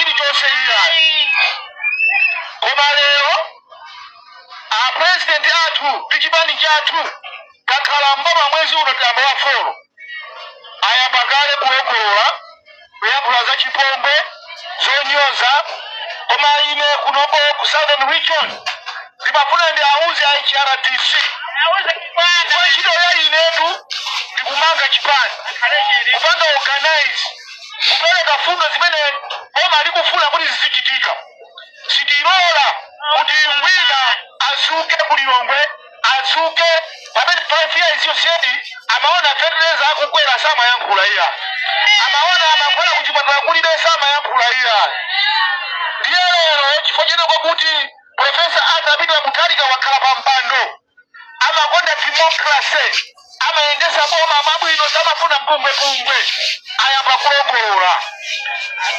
chilichonse iyayi. Koma lero a president athu ndi chipani chathu takhala mboma mwezi uno tiyamba wa 4, ayamba kale kulongolola, kuyankhula za chipongwe, zonyoza. Koma ine kunoko ku Southern Region ndimafuna ndi auze a HRDC kwa ntchito ya inetu ndikumanga chipani, kupanga organize, kupereka fundo zimene boma likufuna kuti zizichitika. Sitilola kuti wina azuke kulilongwe, azuke pamene 5 years yonseyi amaona fetereza akukwera, samayankhula iya. Amaona amankhwala kuchipatala kulibe, samayankhula iya. Ndiye lero chifukwa chene kwakuti Professor Arthur Peter Mutharika wakhala pa mpando, amakonda democracy, amayendesa boma mabwino, samafuna mpungwepungwe, ayamba kulongolola.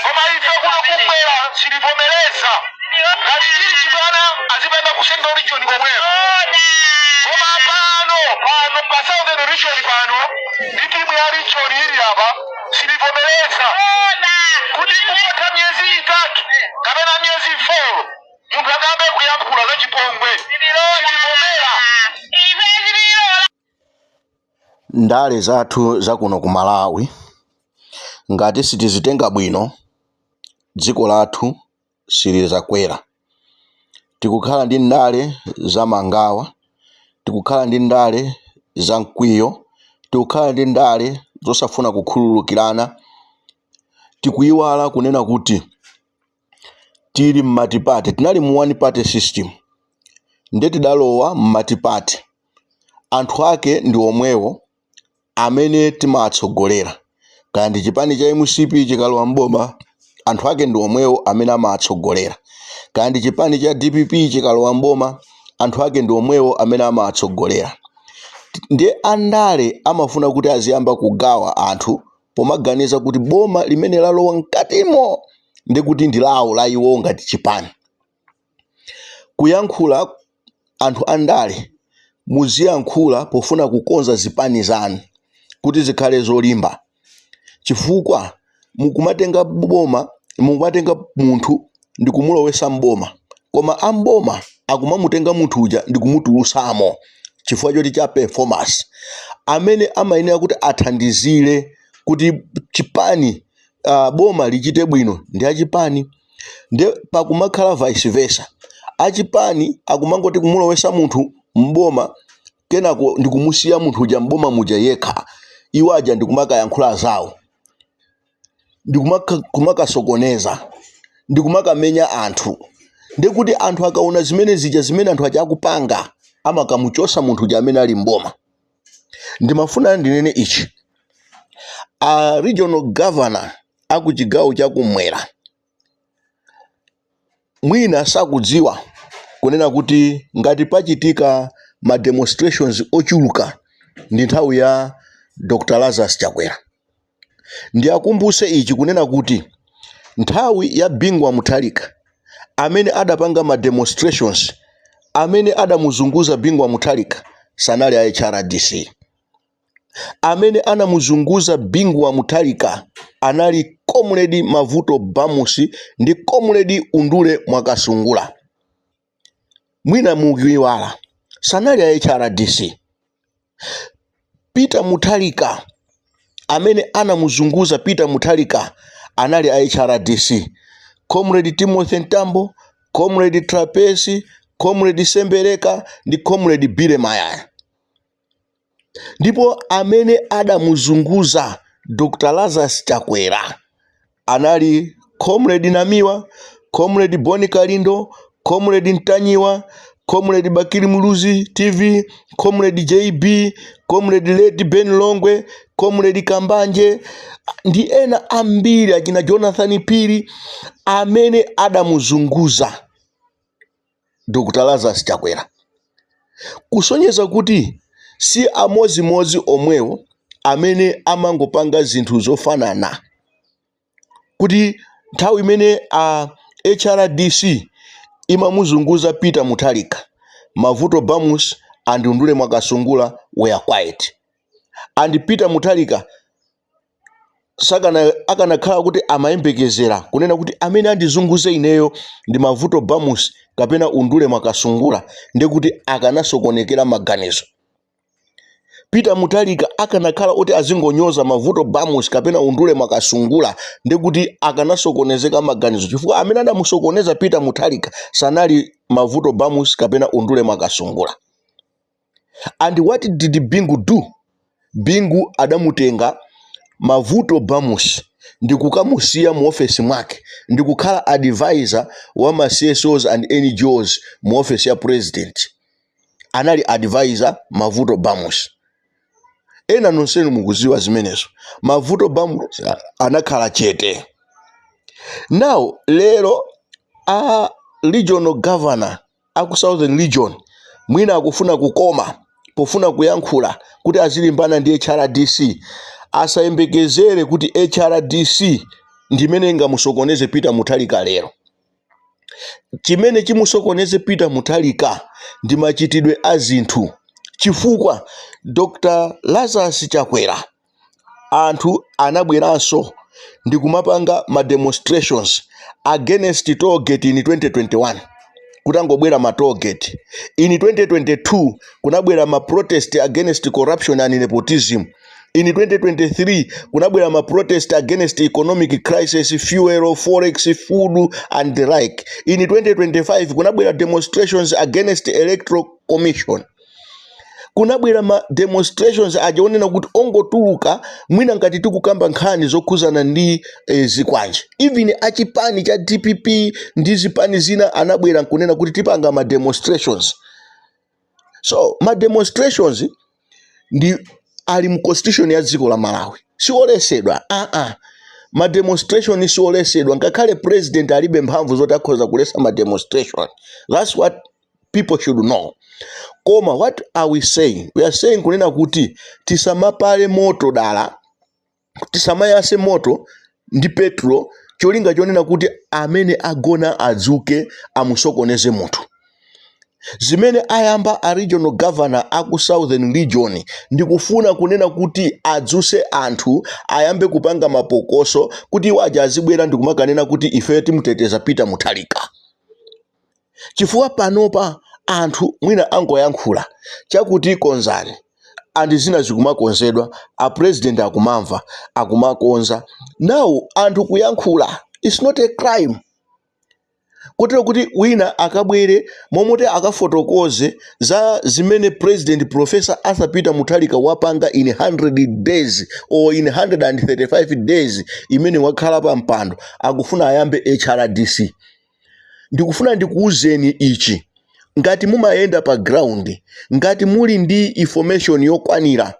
Koma ife kuno kumwera sitivomereza. Ngati chili chibwana, azipanga ku Central Region komweko, koma pano pa Southern Region pano ndi timu ya region ili apa, sitivomereza kuti kungotha miyezi 3 kapena miyezi 4 munthu akambe kuyankhula za chipongwe. Sitivomera. Ndale zathu zakuno ku Malawi, ngati sitizitenga bwino, dziko lathu silizakwera. Tikukhala ndi ndale za mangawa, tikukhala ndi ndale za mkwiyo, tikukhala ndi ndale zosafuna kukhululukirana. Tikuyiwala kunena kuti tili mmultiparty. Tinali mu one party system, nde tidalowa mmultiparty. Anthu ake ndi omwewo amene timatsogolera. Kaya ndi chipani cha MCP, chikalowa mboma, anthu ake ndi omwewo amene amatsogolera. Kaya ndi chipani cha DPP, chikalowa mboma, anthu ake ndi omwewo amene amatsogolera. Ndiye andale amafuna kuti aziyamba kugawa anthu pomaganiza kuti boma limene lalowa mkatimo ndi kuti ndi lawo la iwo ngati chipani. Kuyankhula, anthu andale muziyankhula pofuna kukonza zipani zanu kuti zikhale zolimba, chifukwa mukumatenga boma, mukumatenga munthu ndi kumulowesa mboma, koma amboma akumamutenga munthu uja ndi kumutulutsamo chifukwa choti cha performance. Amene amayenera kuti athandizire kuti chipani, boma lichite bwino ndi achipani. Nde pakumakhala vice versa, achipani akumangoti kumulowesa munthu mboma, kenako ndikumusiya munthu uja mboma muja yekha, iwo aja ndikumakayankhula zawo, ndikumakasokoneza, ndikumakamenya anthu. Ndikuti anthu akaona zimene zija zimene anthu aja akupanga, amakamuchosa munthu uja amene ali mboma. Ndimafuna ndinene ichi: a regional governor aku chigawo chakumwera mwina sakudziwa kunena kuti ngati pachitika ma demonstrations ochuluka ndi nthawi ya Dr Lazarus Chakwera. Ndiakumbuse ichi kunena kuti nthawi ya Bingu wa Mutharika, amene adapanga ma demonstrations, amene adamuzunguza Bingu wa Mutharika sanali a HRDC. Amene anamuzunguza Bingu wa Mutharika anali Comrade Mavuto Bamusi ndi Comrade Undule Mwakasungula. Mwina mukuiwala, sanali a HRDC. Peter Mutharika, amene anamuzunguza Peter Mutharika anali a HRDC: Comrade Timothy Mtambo, Comrade Trapence, Comrade Sembereka ndi Comrade Billy Mayaya. Ndipo amene adamuzunguza Dr Lazarus Chakwera anali Comrade Namiwa, Comrade Boni Kalindo, Comrade Ntanyiwa, Comrade Bakili Muluzi TV, Comrade JB, Comrade Lady Ben Longwe, Comrade Kambanje ndi ena ambiri, achina Jonathan Phiri, amene adamuzunguza Dr Lazarus Chakwera. Kusonyeza kuti si amozimozi omwewo amene amangopanga zinthu zofanana, kuti nthawi imene a HRDC imamuzunguza Peter Mutharika, Mavuto Bamusi and Undule Mwakasungula were quiet, and Peter Mutharika Sakana akanakhala kuti amayembekezera kunena kuti amene andizunguze ineyo ndi Mavuto Bamusi kapena Undule Mwakasungula, ndekuti akanasokonekera maganizo. Peter Mutharika akanakhala oti azingonyoza Mavuto Bamusi kapena Undule Mwakasungula, ndekuti akanasokonezeka maganizo, chifukwa amene adamusokoneza Peter Mutharika sanali Mavuto Bamusi kapena Undule Mwakasungula. And what did Bingu do? Bingu adamutenga Mavuto Bamusi ndikukamusiya mu ofesi mwake ndikukhala advisor wa ma CSOs and NGOs mu ofesi ya president. Anali advisor Mavuto Bamusi. Ena nonsenu mukuziwa zimenezo. Mavuto Bamusi anakhala chete. Now lero a regional governor aku Southern Region mwina akufuna kukoma pofuna kuyankhula kuti azilimbana ndi HRDC. Asayembekezere kuti HRDC ndimene ingamusokoneze Peter Mutharika lero. Chimene chimusokoneze Peter Mutharika ndi machitidwe a zinthu, chifukwa Dr Lazarus Chakwera, anthu anabweranso ndi kumapanga ma demonstrations against toll gate in 2021. Kutangobwera ma toll gate in 2022, kunabwera ma protest against corruption and nepotism. In 2023 kunabwera ma protest against economic crisis, fuel, forex, food and the like. In 2025 kunabwera demonstrations against Electoral Commission. Kunabwera ma demonstrations aja onena kuti ongotuluka mwina ngati tikukamba nkhani zokhuzana ndi zikwanje. Even achipani cha DPP ndi zipani zina anabwera nkunena kuti tipanga ma demonstrations. So ma demonstrations ndi ali mu constitution ya dziko la Malawi, siolesedwa aa. Ma demonstration siolesedwa, ngakhale president alibe mphamvu zoti akhoza kulesa ma demonstration. That's what people should know. Koma what are we saying? We are saying kunena kuti tisamapale moto dala, tisamayase moto ndi petrol, cholinga chonena kuti amene agona adzuke amusokoneze munthu. Zimene ayamba a regional governor aku Southern Region ndikufuna kunena kuti adzuse anthu ayambe kupanga mapokoso, kuti iwo aja azibwera ndikumakanena kuti ife timuteteza Peter Mutharika, chifukwa panopa anthu mwina angoyankhula chakuti konzani and zina zikumakonzedwa, a president akumamva, akumakonza. Now anthu kuyankhula is not a crime, kotero kuti wina akabwere momoti akafotokoze za zimene President Professor Arthur Peter Mutharika wapanga in 100 days or in 135 days imene wakhala pa mpando, akufuna ayambe HRDC. Ndikufuna ndikuwuzeni ichi: ngati mumayenda pa ground, ngati muli ndi information yokwanira,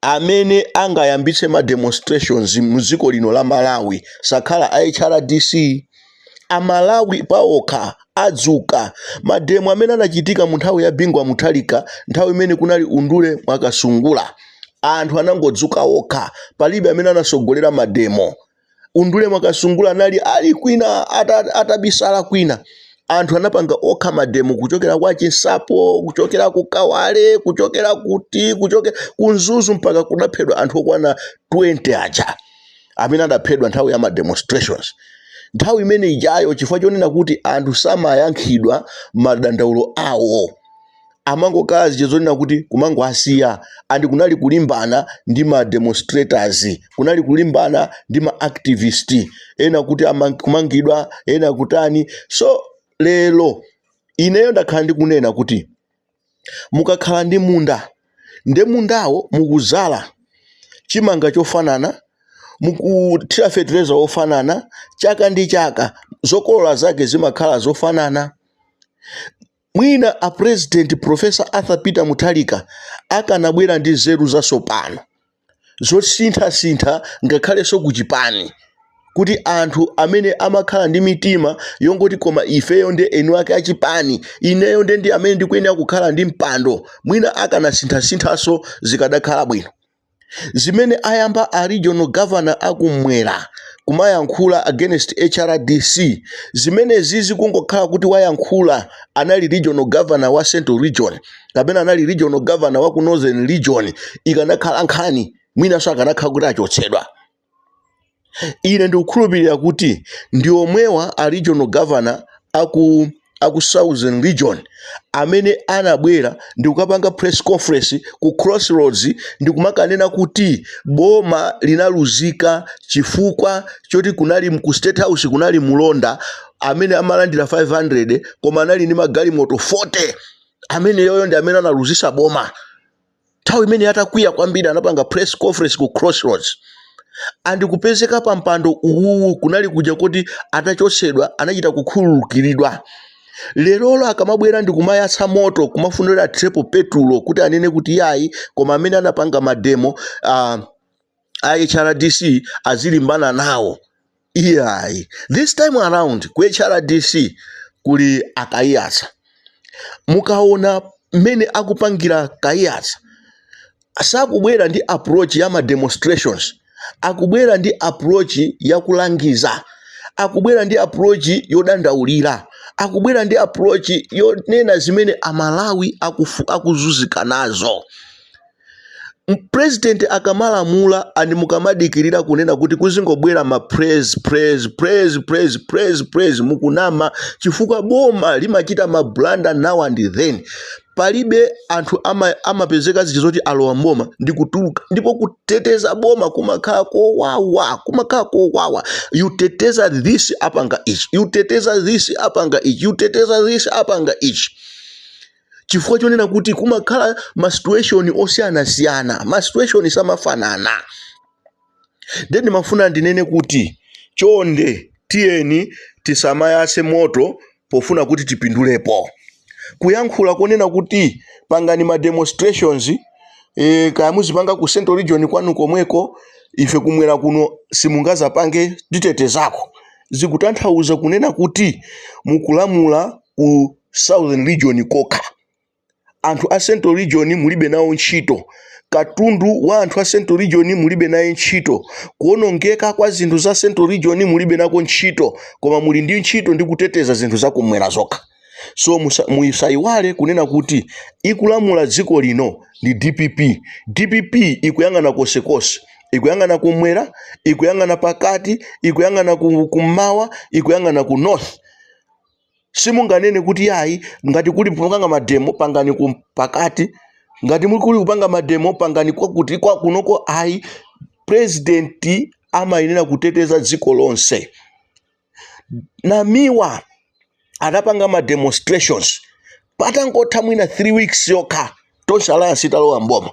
amene angayambitse ma demonstrations mu dziko lino la Malawi sakhala a HRDC. Amalawi paokha adzuka. Mademo amene anachitika mu nthawi ya Bingu Mutharika, nthawi imene kunali Undule Mwakasungula, anthu anangodzuka okha, palibe amene anasogolera mademo. Undule Mwakasungula anali ali kwina, atabisala kwina. Anthu anapanga okha mademo kuchokera kwa Chinsapo, kuchokera ku Kawale, kuchokera kuti, kuchokera ku Mzuzu, mpaka kudaphedwa anthu okwana 20 aja amene adaphedwa nthawi ya ma demonstrations nthawi imene ijayo, chifukwa chonena kuti anthu samayankhidwa madandaulo awo, amangokhala zija zonena kuti kumangoasiya. And kunali kulimbana ndi ma demonstrators, kunali kulimbana ndi ma activist ena kuti kumangidwa, ena kutani. So lero ineyo ndakhala ndikunena kuti mukakhala ndi munda, nde mundawo mukuzala chimanga chofanana, mukuthira fetereza wofanana chaka ndi chaka, zokolola zake zimakhala zofanana. Mwina a President Professor Arthur Peter Mutharika akanabwera ndi nzeru zatsopano zosinthasintha, ngakhalenso kuchipani, kuti anthu amene amakhala ndi mitima yongoti koma ifeyo ndi enu ake achipani, ineyo nde ndi amene ndikuyenera kukhala ndi mpando, mwina akanasinthasinthanso zikadakhala bwino. Zimene ayamba a regional governor akumwera kumayankhula against HRDC, zimene zizi kungokhala kuti wayankhula anali regional governor wa Central Region kapena anali regional governor wa ku Northern Region, ikanakhala nkhani, mwinanso akanakhala kuti achotsedwa. Ine ndikukhulupirira kuti ndi omwewa a regional governor aku Southern Region amene anabwera ndi kukapanga press conference ku Crossroads ndi kumakanena kuti boma linaluzika chifukwa choti kunali ku State House kunali mulonda amene amalandira 500 koma anali ndi magalimoto 40. Amene yoyo ndi amene analuzisa boma. Nthawi imene atakwiya kwambiri anapanga press conference ku Crossroads. Andikupezeka pa mpando uwuwu kunali kuja kuti atachotsedwa, anachita kukhululukiridwa. Lerolo akamabwera ndi kumayatsa moto, kumafunira athirepo petulo kuti anene kuti yayi, koma amene anapanga mademo a HRDC azilimbana nawo, iyayi. This time around ku HRDC kuli akayiyatsa. Mukaona mmene akupangira Kaiyatsa, sakubwera ndi approach ya ma demonstrations, akubwera ndi approach yakulangiza, akubwera ndi approach yodandaulira, akubwera ndi approach yonena zimene Amalawi akuzunzika nazo. President akamalamula and mukamadikirira kunena kuti kuzingobwera ma press press press press press press, mukunama, chifukwa boma limachita ma blunder now and then. Palibe anthu amapezeka zinthu zoti alowa mboma ndi kutuluka, ndipo kuteteza boma kumakhala kowawa, kumakhala kowawa. You teteza this, apanga ichi; you teteza this, apanga ichi; you teteza this, apanga ichi, chifukwa chonena kuti kumakhala ma situation osiyanasiyana, ma situation samafanana. Then ndimafuna ndinene kuti chonde tiyeni tisamayatse moto pofuna kuti tipindulepo. Kuyankhula konena kuti pangani ma demonstrations, kaya muzipanga ku Central Region kwanu komweko, ife kumwera kuno simungazapange, titetezako, zikutanthauza kunena kuti mukulamula ku Southern Region kokha, anthu a Central Region mulibe nawo ntchito, katundu wa anthu a Central Region mulibe naye ntchito, kuwonongeka kwa zinthu za Central Region mulibe nako ntchito, koma muli ndi ntchito ndi kuteteza zinthu zakumwera zokha. So musayiwale kunena kuti ikulamula dziko lino ndi DPP. DPP ikuyang'ana konsekonse, ikuyang'ana kumwera, ikuyang'ana pakati, ikuyang'ana kummawa, ikuyang'ana ku north. Simunganene kuti yayi, ngati kuli kupanga mademo pangani ku pakati, ngati muli kuli kupanga mademo pangani kwakuti kwa kunoko, ayi. President amayenera kuteteza dziko lonse. Namiwa adapanga ma demonstrations patangotha mwina 3 weeks yokha Tonse Alliance italowa mboma,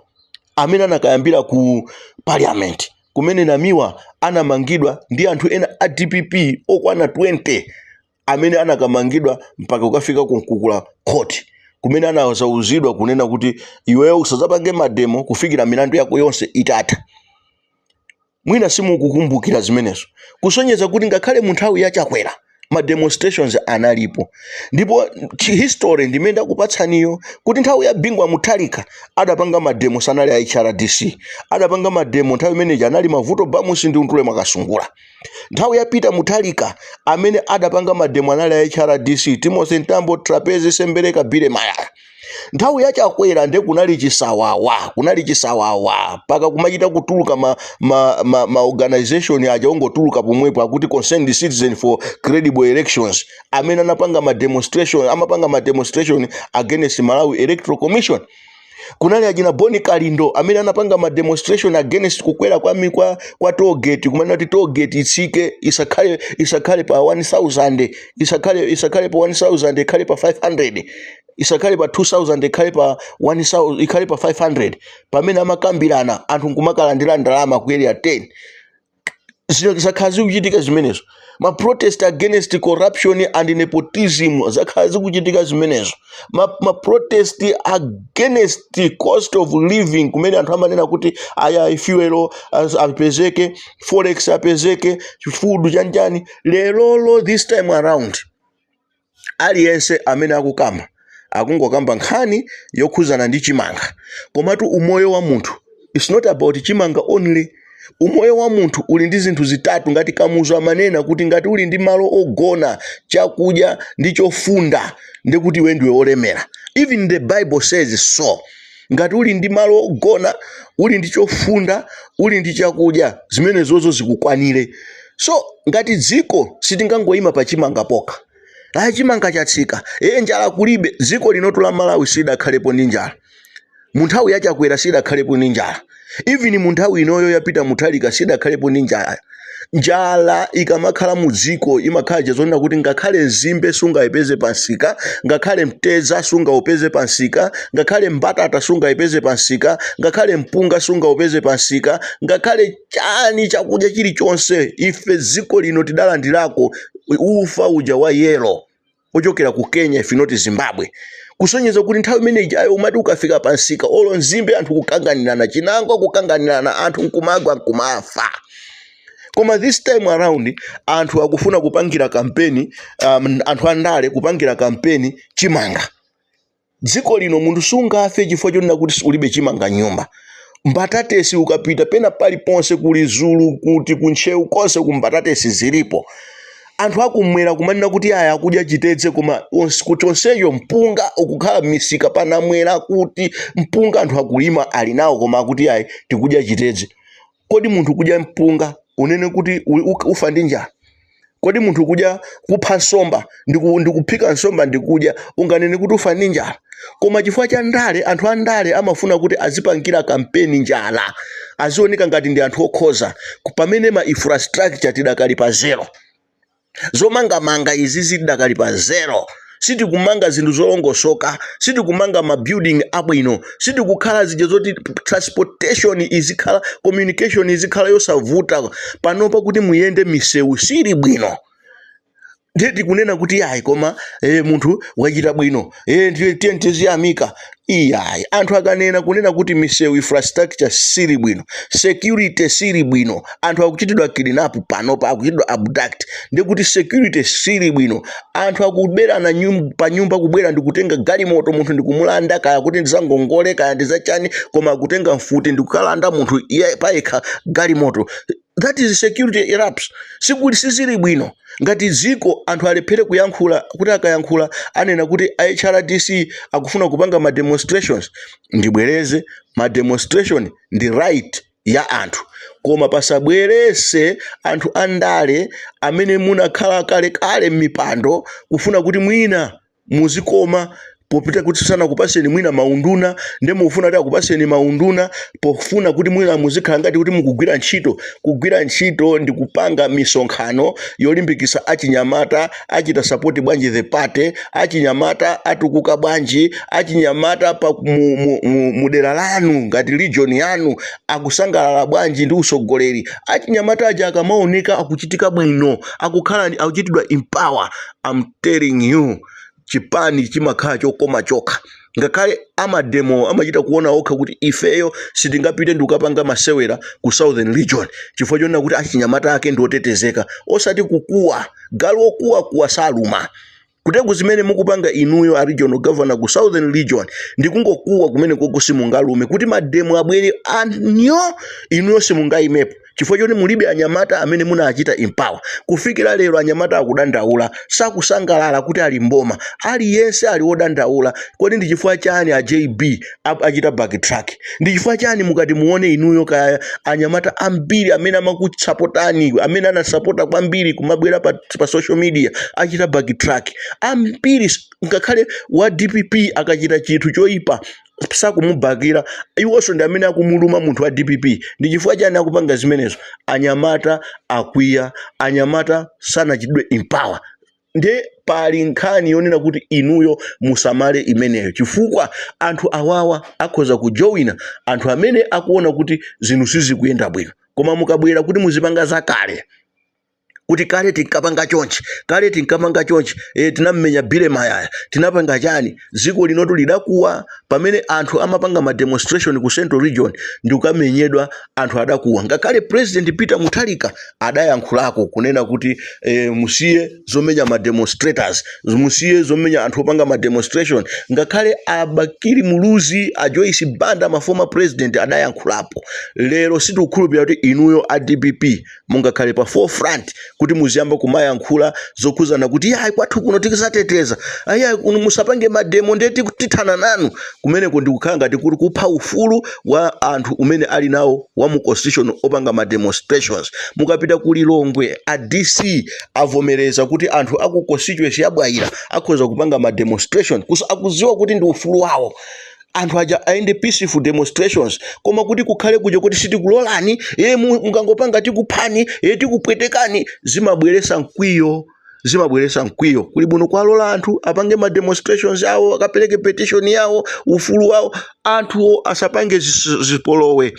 amene anakayambira ku Parliament, kumene Namiwa anamangidwa ndi anthu ena a DPP okwana 20, amene anakamangidwa mpaka kukafika ku Mkukula Court, kumene anazauzidwa kunena kuti iweyo usadzapange mademo kufikira milandu yako yonse itatha. Mwina simukukumbukira zimenezo, kusonyeza kuti ngakhale mu nthawi ya Chakwera ma demonstrations analipo. Ndipo history ndimene ndakupatsaniyo kuti nthawi ya Bingu Mutharika adapanga mademo, sanali a HRDC adapanga mademo nthawi imeneyi, anali Mavuto Bamusi ndi Undule Mwakasungula. Nthawi ya Peter Mutharika amene adapanga mademo anali a HRDC, Timothy Mtambo, Trapeze Sembereka, Billy Mayaya. Nthawi ya Chakwera nde kunali chisawawa, kunali chisawawa paka kumachita kutuluka ma organization aja ongotuluka pomwepo akuti Concerned Citizen for Credible Elections, amene anapanga ma demonstration, amapanga ma demonstration against Malawi Electoral Commission. Kunali achina Boni Kalindo amene anapanga ma demonstration against kukwera kwa toll gate, kumene kuti toll gate itsike, isakhale pa 1000, isakhale pa 1000, ikhale pa 500, isakhale pa 2000, ikhale pa 1000, ikhale pa 500, pamene amakambirana anthu nkumakalandira ndalama ku Area 10. Zino zakhala zikuchitika zimenezo. Ma protest against corruption and nepotism zakhala zikuchitika zimenezo. Ma protest against cost of living, kumene anthu amanena kuti aya fuel apezeke, forex apezeke, food chanchani. Lerolo this time around aliyense amene akukamba akungokamba nkhani yokhuzana ndi chimanga, komatu umoyo wa munthu it's not about chimanga only. Umoyo wa munthu uli ndi zinthu zitatu, ngati Kamuzu amanena kuti ngati uli ndi malo ogona, chakudya ndi chofunda, ndikuti iwe ndiwe olemera. Even the Bible says so. Ngati uli ndi malo ogona, uli ndi chofunda, uli ndi chakudya, zimenezozo zikukwanire. So ngati dziko sitingangoyima pa chimanga pokha. Ayi, chimanga chatsika, e, njala kulibe. Dziko linotu la Malawi sidakhalepo ndi njala. Mu nthawi ya Chakwera sidakhalepo ndi njala. Even mu nthawi inoyo yapita Mutharika sidakhalepo ndi njala. Njala ikamakhala mu dziko imakhala chazonena kuti ngakhale nzimbe sungayipeze pansika, ngakhale mtedza sungaupeze pansika, ngakhale mbatata sungayipeze pansika, ngakhale mpunga sungaupeze pansika, ngakhale chani, chakudya chilichonse. Ife dziko lino tidalandirako ufa uja wa yellow ochokera ku Kenya, if not Zimbabwe, kusonyeza kuti nthawi imeneyi ayo umati ukafika pansika, olo nzimbe anthu kukanganirana, chinangwa kukanganirana, anthu nkumagwa, nkumafa. Koma this time around anthu akufuna kupangira kampeni, anthu andale kupangira kampeni chimanga. Dziko lino munthu sungafe chifukwa chonena kuti ulibe chimanga nyumba. Mbatatesi ukapita pena paliponse, kuli Zulu, kuti kuntcheu konse kumbatatesi zilipo. Anthu akumwera kumanena kuti aya akudya chitedze, koma chonsecho mpunga ukukhala m'misika panamwera, kuti mpunga anthu akulima ali nawo, koma akuti ayi, tikudya chitedze. Kodi munthu kudya mpunga unene kuti ufa ndi njala? Kodi munthu kudya, kupha nsomba, ndikuphika nsomba ndikudya, unganene kuti ufa ndi njala? Koma chifukwa cha ndale, anthu andale amafuna kuti azipangira kampeni njala, azioneka ngati ndi anthu okhoza, pamene ma infrastructure tidakali pa zero. Zomangamanga izi zidakali pa zero. Sitikumanga zinthu zolongosoka, sitikumanga ma building abwino, sitikukhala zija zoti transportation izikhala, communication izikhala yosavuta. Panopa kuti muyende, misewu sili bwino. Ndiye tikunena kuti ayi, koma munthu wachita bwino, ndiye tiye tiziyamika. Iyayi, anthu akanena kunena kuti misewu, infrastructure sili bwino, security sili bwino, anthu akuchitidwa kidnap panopa, akuchitidwa abduct, ndiye kuti security sili bwino. Anthu akuberana pa nyumba, kubwera ndikutenga galimoto, munthu ndikumulanda, kaya kuti ndizangongole, kaya ndizachani, koma akutenga mfuti ndikukalanda munthu iye payekha galimoto. That is security lapse. Sikuti sizili bwino. Ngati dziko anthu alephere kuyankhula, kuti akayankhula anena kuti HRDC akufuna kupanga ma demonstrations. Ndibwereze, ma demonstration ndi right ya anthu, koma pasabwerese anthu andale amene munakhala kalekale m'mipando kufuna kuti mwina muzikoma popita kuti sanakupaseni mwina maunduna, ndi mufuna kuti akupaseni maunduna pofuna kuti mwina muzikhala ngati kuti mukugwira ntchito. Kugwira ntchito ndi kupanga misonkhano yolimbikitsa achinyamata, achita support bwanji the party, achinyamata atukuka bwanji, achinyamata pa mu dera lanu ngati region yanu akusangalala bwanji ndi usogoleri. Achinyamata aja akamaoneka akuchitika bwino, akukhala akuchitidwa empower, I'm telling you, chipani chimakhala chokoma chokha. Ngakhale ama demo amachita kuona okha kuti ifeyo sitingapite ndi kukapanga masewera ku Southern Region chifukwa chonena kuti achinyamata ake ndi otetezeka. Osati kukuwa, galu okuwakuwa saluma. Kuteko zimene mukupanga inuyo a regional governor ku Southern Region ndikungokuwa kumene koko, simungalume. Kuti ma demo abwere anyo, inuyo simungayimepo chifukwa choti mulibe anyamata amene munachita empower. Kufikira lero anyamata akudandaula, sakusangalala kuti ali mboma. Aliyense ali wodandaula. Kodi ndi chifukwa chani a JB achita backtrack? Ndi chifukwa chani mukati muone inuyo kaya anyamata ambiri amene amakutsapotani, amene anasapota kwambiri kumabwera pa social media, achita backtrack ambiri? Ngakhale wa DPP akachita chinthu choyipa sakumubakira, iwonso ndi amene akumuluma munthu wa DPP. Ndi chifukwa chani akupanga zimenezo? Anyamata akwiya, anyamata sanachitidwe empower. Ndiye pali nkhani yonena kuti inuyo musamale imeneyo, chifukwa anthu awawa akhoza kujoyina anthu amene akuona kuti zinthu sizikuyenda bwino. Koma mukabwera kuti muzipanga zakale, kuti kale tinkapanga chonchi, kale tinkapanga chonchi, tinammenya Billy Mayaya, tinapanga chani, dziko linotu lidakuwa pamene anthu amapanga ma demonstration ku Central Region ndi kukamenyedwa. Anthu adakuwa. Ngakhale President Peter Mutharika adayankhulako kunena kuti musiye zomenya ma demonstrators, musiye zomenya anthu opanga ma demonstration. Ngakhale a Bakili Muluzi, a Joyce Banda, ma former president adayankhulapo. Lero sitikukhulupirira kuti inuyo a DPP mungakhale pa forefront kuti muzipanga ma demonstration. kuti muziyamba kumayankhula zokhuzana kuti yayi, kwathu kuno tikizateteza, ayayi, kuno musapange mademo, ndiye tithana nanu. Kumeneko ndikukhala ngati kuti kupha ufulu wa anthu umene ali nawo wa mu constitution opanga ma demonstrations. Mukapita ku Lilongwe, a DC avomereza kuti anthu aku constituency ya Bwaila akhoza kupanga ma demonstration. Akuziwa kuti ndi ufulu wawo, anthu aja ayende peaceful demonstrations. Koma kuti kukhale kuja kuti sitikulolani, ye mukangopanga tikuphani, ye tikupwetekani, zimabweresa mkwiyo, zimabweresa mkwiyo. Kuli bwino kuwalola anthu apange ma demonstrations awo, akapereke petition yawo, ufulu wawo, anthuwo asapange zipolowe.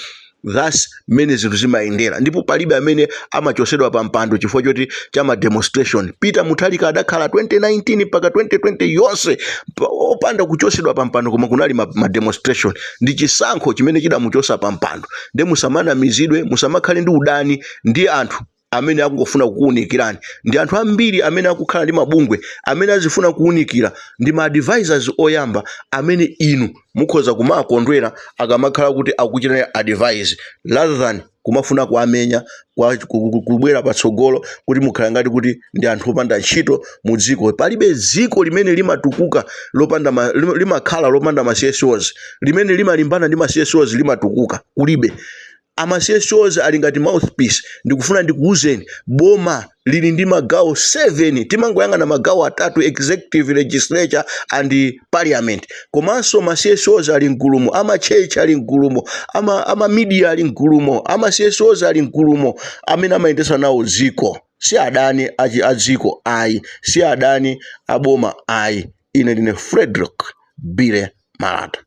That's mmene zinthu zimayendera, ndipo palibe amene amachosedwa pa mpando chifukwa choti cha ma demonstration. Peter Mutharika adakhala 2019 mpaka 2020 yonse opanda kuchosedwa pa mpando, koma kunali ma demonstration. Ndi chisankho chimene chidamuchosa pa mpando. Nde musamanamizidwe, musamakhale ndi udani ndi anthu amene akungofuna kukuwunikirani. Ndi anthu ambiri amene akukhala ndi mabungwe amene azifuna kuwunikira, ndi ma advisors oyamba amene inu mukhoza kumakondwera akamakhala kuti akuchitani advise, rather than kumafuna kuamenya, kubwera patsogolo kuti mukhala ngati kuti ndi anthu opanda ntchito mu dziko. Palibe dziko limene limatukuka lopanda limakhala lopanda ma CSOs, limene limalimbana ndi ma CSOs limatukuka, kulibe. Ama CSOs ali ngati mouthpiece. Ndikufuna ndikuwuzeni, boma lili ndi magawo 7, timangoyang'ana magawo atatu, executive, legislature and parliament. Komanso ma CSOs ali mgulumo, ama church ali mgulumo, ama media ali mgulumo, ama CSOs ali mgulumo amene amayendesa nawo dziko. Si adani a dziko ayi, si adani aboma ayi. Ine ndine Frederick Bile Malata.